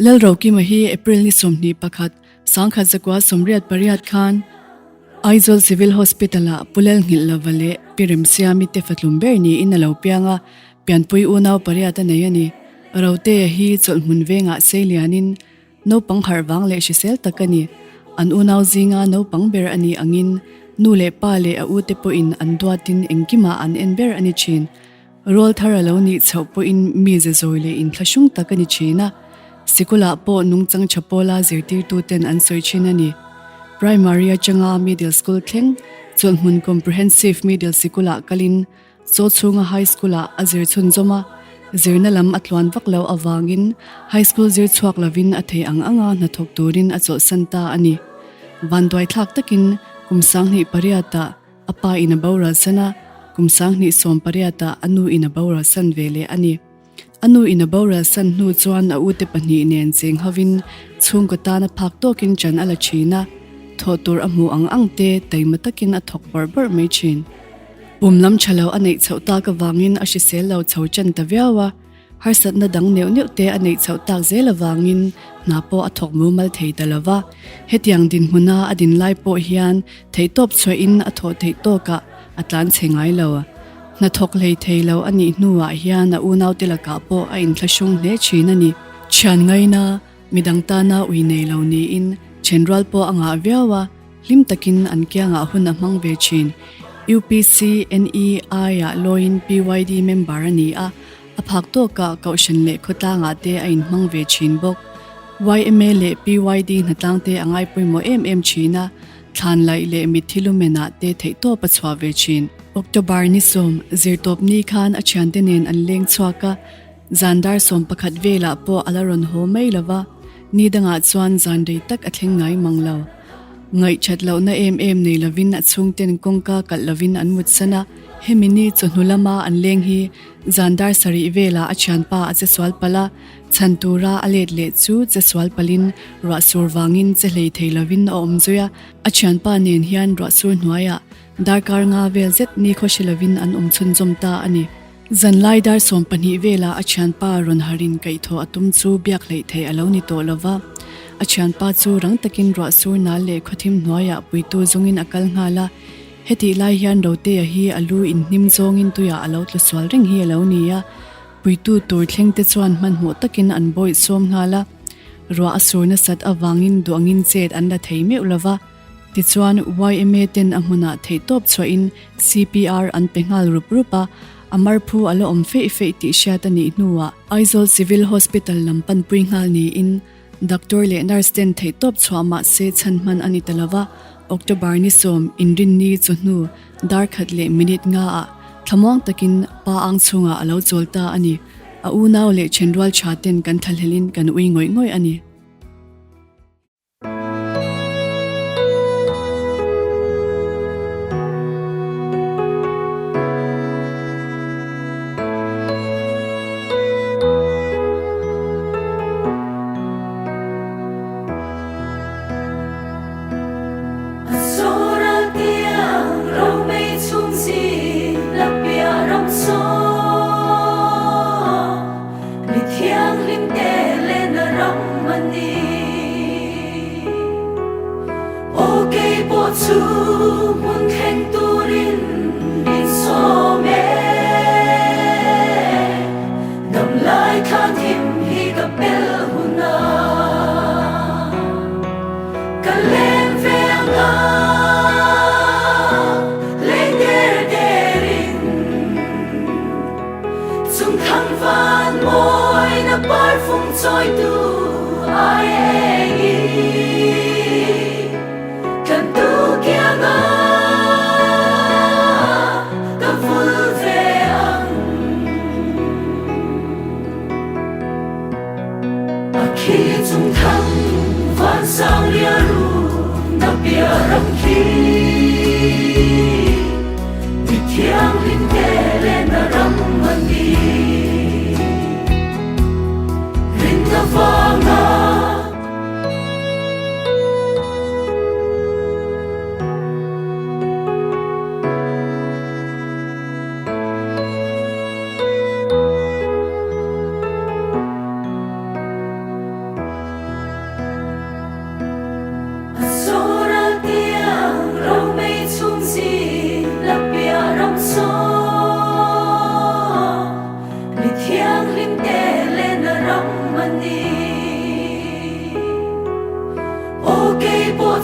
Lalrokima hi April ni 21, 1988 khan Aizawl Civil Hospital-ah Pu Lalnghilh Lova leh Pi Remsiami te fatlum ber niin a lo piang a, pianpui unau pariat a nei a ni. Rotea hi chawlhhmun vengah sei lianin naupang harh vang leh hrisel tak a ni. An unau zinga naupang ber a nih angin nu leh pa leh a ute pawhin an duatin engkimah an en ber a ni thin. Rawl thar a lo nih chhoh pawhin mi ze zawi leh inthlahrung tak a ni thin a, sikulah pawh nungchang tha pawla zirtirtuten an sawi thin a ni. Primary atanga middle school thleng chawlhhmun comprehensive middle sikulah kalin chaw chhunga high school-ah a zir chhunzawm a, zirna lam a tluan vak loh avangin high school zir chhuak lovin a thei ang anga hnathawk turin a chawlhsan ta a ni. Vanduaithlak takin kum 2008ah A pa in a boral san a, kum 2018 ah a nu in a boral san ve leh a ni. A nu in a boral san hnu chuan a ute pahnih nen cheng hovin chhungkaw tan a phak tawkin chan a la thin a, thawh tur a hmuh ang ang te taima takin a thawk bawrh bawrh mai thin. Pum lam tha lo a neih chhoh tak avangin a hrisel lo chho chan ta viau a. Harsatna dang neuh neuh te a neih chhoh tak zel avangin hna pawh a thawk mumal thei ta lo va. Hetiang dinhmuna a din lai pawh hian theihtawp chhuahin a thawh theih tawkah a tlan chhe ngai lo. Hna thawk hlei thei lo a nih hnuah hian a unaute lakah pawh a inthlahrung hle thin a ni. Thian ngaina, midang tana ui nei lo niin thenrual pawh a ngah viau a, hlim takin an kiangah hun a hmang ve thin. UPC, NEI ah lawiin PYD member a ni a. A phak tawkah Kohhran leh khawtlangah te a inhmang ve thin bawk. Yma leh PYD hnatlang te a ngai pawimawh em em thin a, thlan laih leh mitthi lumenah te theihtawp a chhuah ve thin. October ni sawm, zirtawp ni khan a thiante nen an leng chhuak a, zan dar 11 velah pawh a la rawn haw mai lo va, ni dangah chuan zan rei tak a thleng ngai mang lo. Ngaihthat lohna em em nei lovin a chhungten kawngka kalh lovin an mutsan a, hemi ni chawhnu lama an leng hi Zan dar sarih velah a thianpa a che sual palh a, chhan tura a let leh chu che sual palhin ruah sur vangin che hlei thei lovin a awm zui a. A thianpa nen hian ruah sur hnuaiah darkar nga vel zet ni khawhri lovin an awm chhunzawm ta a ni. Zan lai dar 12 velah a thianpa rawn harin kaihthawh a tum chu biak hleih theih a lo ni tawh lova. A thianpa chu rang takin ruah sur nal leh khawthim hnuaiah puitu zawngin a kal nghal a. Hetih lai hian Rotea hi a lu inhnim zawngin tuiah a lo tla sual reng hi a lo ni a, puitu tur thleng te chuan hmanhmawh takin an bawih sawm nghal a, ruah a sur nasat avangin duangin chet an la thei meuh lo va, tichuan yma ten a hmunah theihtawp chhuahin CPR an pe nghal rup rup a, a marphu a la awm feih feih tih hriat a nih hnuah Aizawl Civil Hospital lam panpui nghal niin Doctor leh nurse ten theihtawp chhuah mah se chhan hman a ni ta lo va, October ni sawm inrinni chu hnu dar khat leh minute nga ah thlamuang takin pa ang chhungah a lo chawl ta a ni. A unau leh thenrual tha ten kan thlahlelin kan ui ngawih ngawih a ni.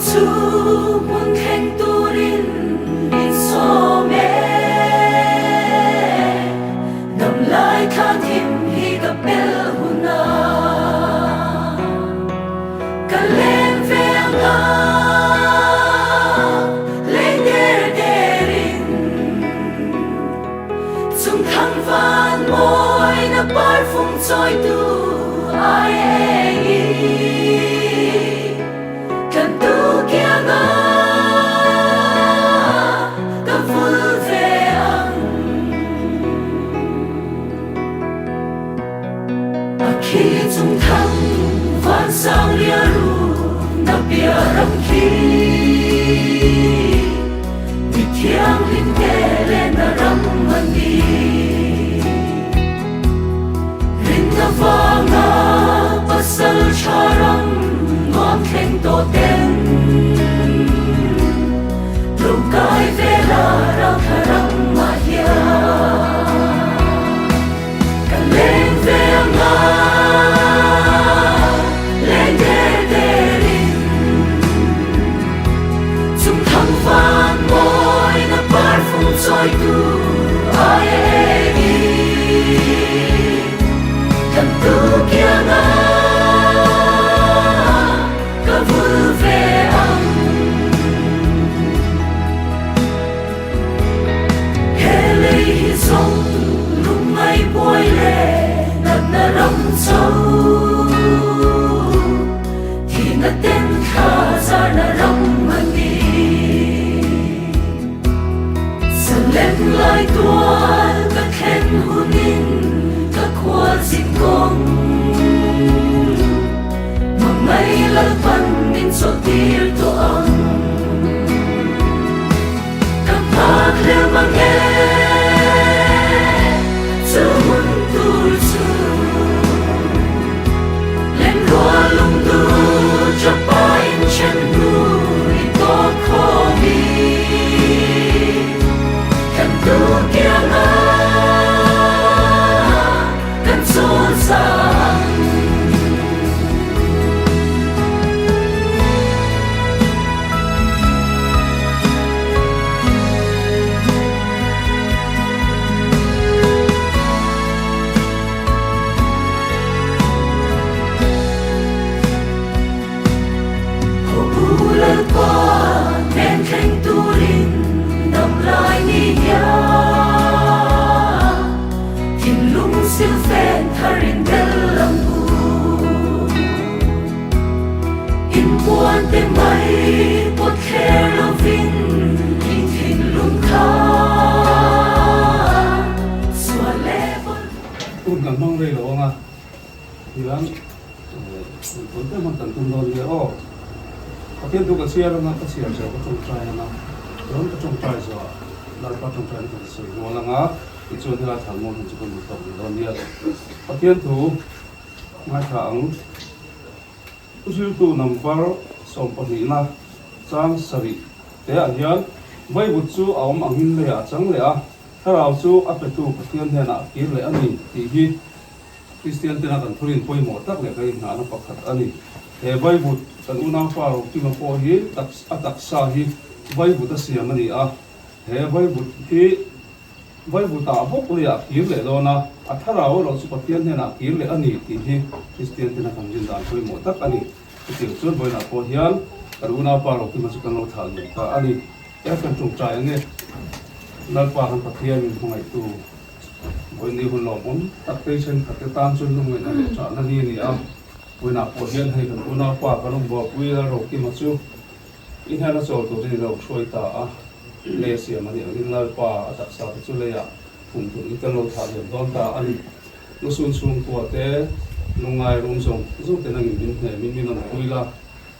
Chu hmun thleng turin min sawm e. Dam lai thla thim hi ka pel huna ka leng ve anga leng der derin chung thang van mawi na parfum chawitu ai engi kan tu kianga ka vul ve ang. A khi chung thang van sang ria ru na bia ram khi mi thianghlim te le na ram an ni. Rinna vanga pasal tha ram nuam thleng tawh ten lo kai ve la ral thla ram mah hian ka leng ve anga leng der der in chung thang van mawi na parfum chawi tu ai eng i kan tu kianga ka vul ve ang. He lei hi zawng lung ngai buai le natna ram cho thihna ten thla zarna ram a ni. Salem lai tual ka thlen hunin ka khual zin kawng Hmangaih Lalpan min chawlhtir tawh ang. Ka nghak hlel mang e chu hmun tur chu Lenrual lungdu chapa in chen hnu i tawk khawm i kan tu kiang ah kan chawl cang. Ho u Lalpa nen thleng turin dam lai ni hian thinlung silfen tharin bel ang u. Inpuan te mai pawt thler lovin in thinlung kha sual leh bawlhhlawh. Hun kan hmang rei lo ang a, hian tun te hman kan tum dawn nia aw. Pathian thu ka chhiar ang a, ka chhiar zawh ka tawngtai ang a, chuan ka tawngtai zawh ah Lalpa tawngtaina kan sawi rual ang a, tichuan helai thlanmual hun chu kan hmu tawk ni dawn nia. Pathian thu. Ngaithla ang. Thuhriltu number sawmpahnihna chang sarih te ah hian Vaivut chu a awm angin leiah a chang leh a, thlarau chu a petu Pathian hnenah a kir leh a ni tih hi Kristian tena kan thurin pawimawh tak leh kan inhnahna pakhat a ni. He Vaivut kan unaupa Rokima pawh hi a taksa hi Vaivut a siam a ni a, he Vaivut hi Vaivutah bawk leiah kir leh dawn a, a thlarau erawh chu Pathian hnenah kir leh a ni tih hi Kristian tena kan rin dan pawimawh tak a ni. Chutiang chuan vawiinah pawh hian kan unaupa Rokima chu kan lo thah liam ta a ni. Tia kan tawngtai ang e. Lalpa kan Pathian min hmangaihtu vawiin ni hun lawmawm tak phei thenkhat te tan chuan lungngaihna leh ṭahna ni a ni a. Vawiinah pawh hian hei kan unaupa kan awm buaipui Lalrokima chu I hnena chawl turin i lo hruai ta a, lei a siam a nih angin Lalpa a taksa te chu leiah phum turin kan lo thlah liam dawn ta a ni. Lusun chhungkua te lungngai rum zawng zawng ten angin min hnemin min rawn pui la,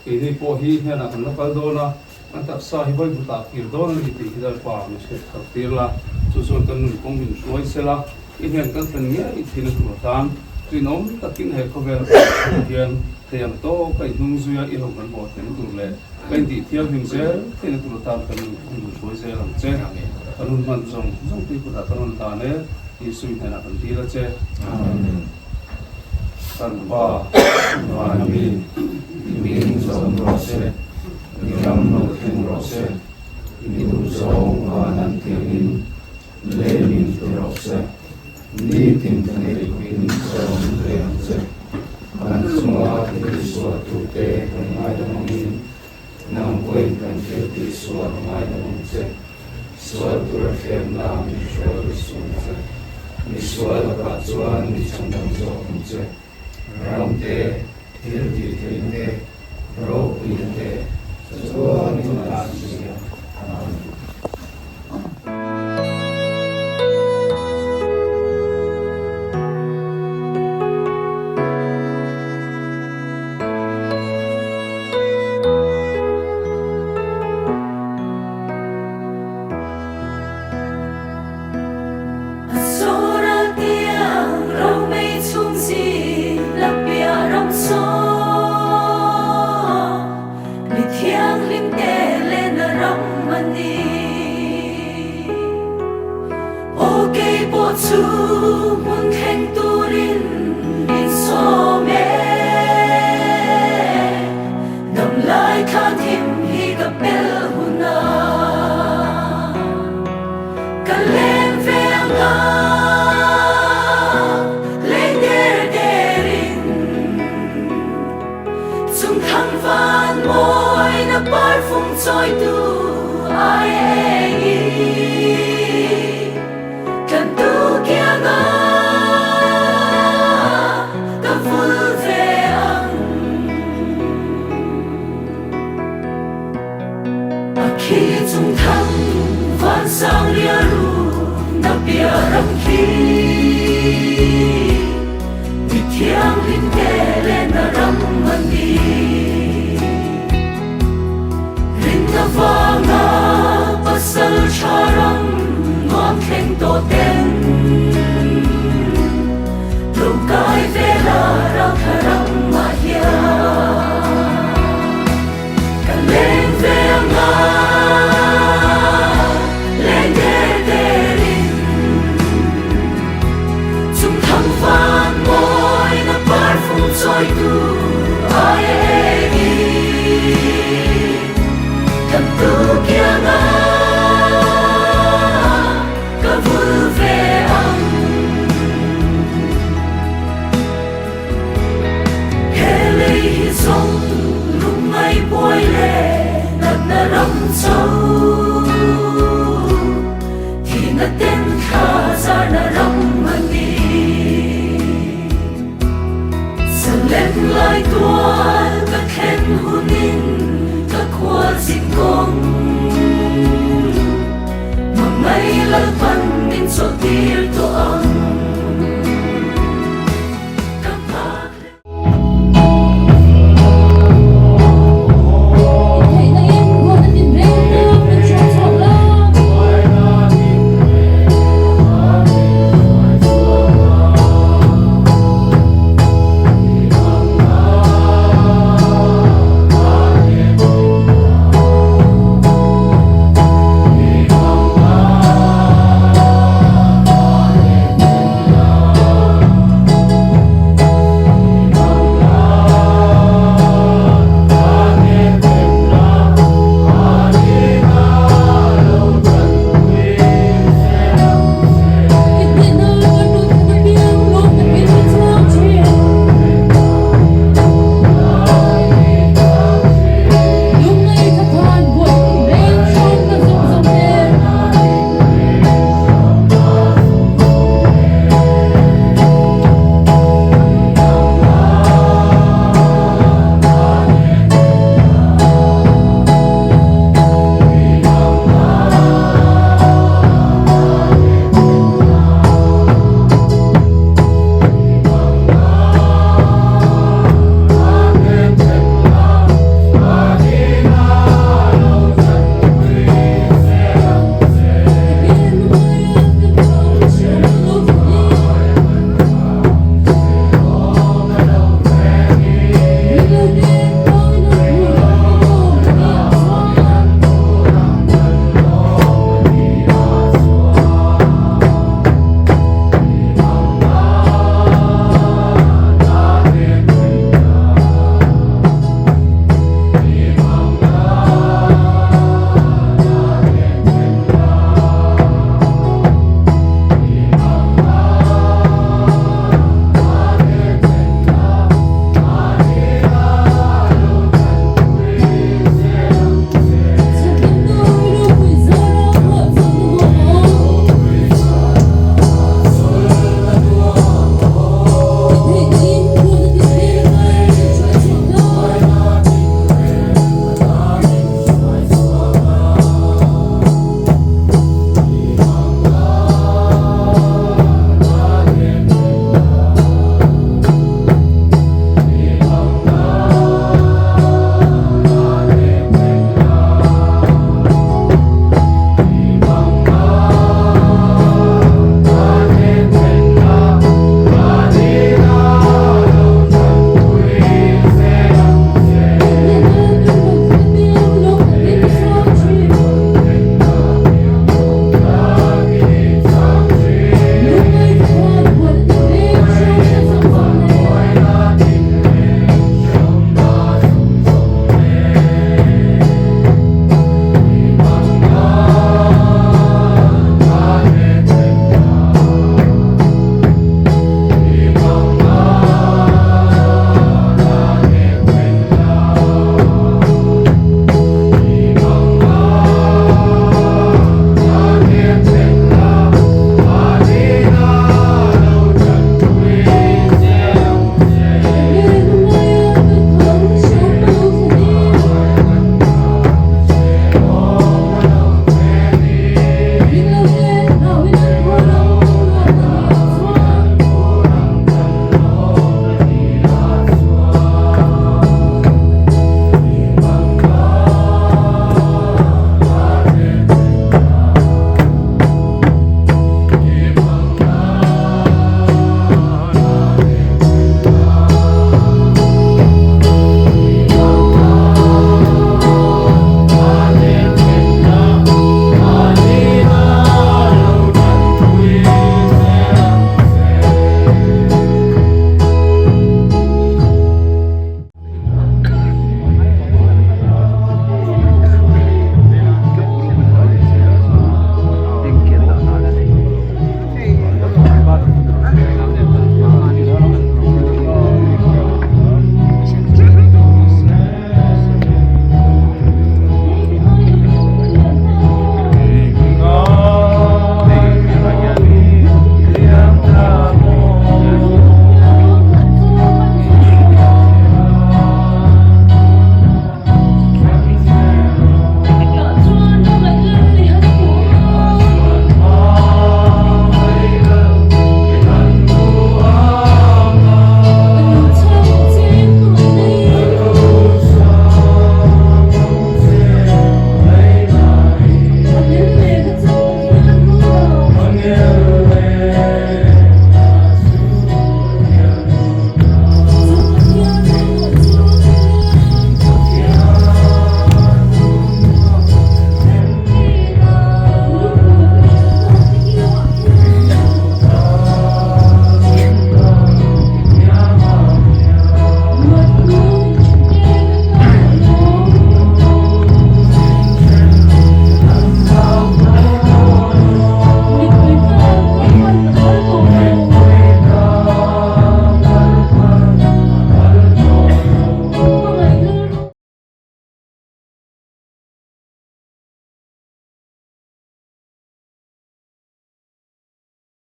keini pawh hi i hnenah kan la kal dawn a, kan taksa hi vaivutah a kir dawn a ni tih hi Lalpa min hriat thar tir la, chu chuan kan nun kawng min hruai se la, i hnen kan thlen ngei thin a tur atan rinawm takin he khawvel kan hmuh hian Thei ang tawk a i hnung zuia i ho kan haw thlen tur leh ka intih thianghlim zel theihna tur atan kan nun hruai zel ang che. Kan hun hman zawng zawng tui kutah kan rawn hlan e, Isui hnenah kan dil a che. Amen. Kan Pa, Van a mi, i hming zawm rawh se. sualtute kan ngaidam angin, nang pawhin kan thil tih sual ngaidam ang che. Sual tura thlemna min hruai ru suh ang che. Mi sual lakah chuan mi chhandam zawk ang che. Ram te, thil tih theihna te, ropuina te, chuan i tunah sia. Amen.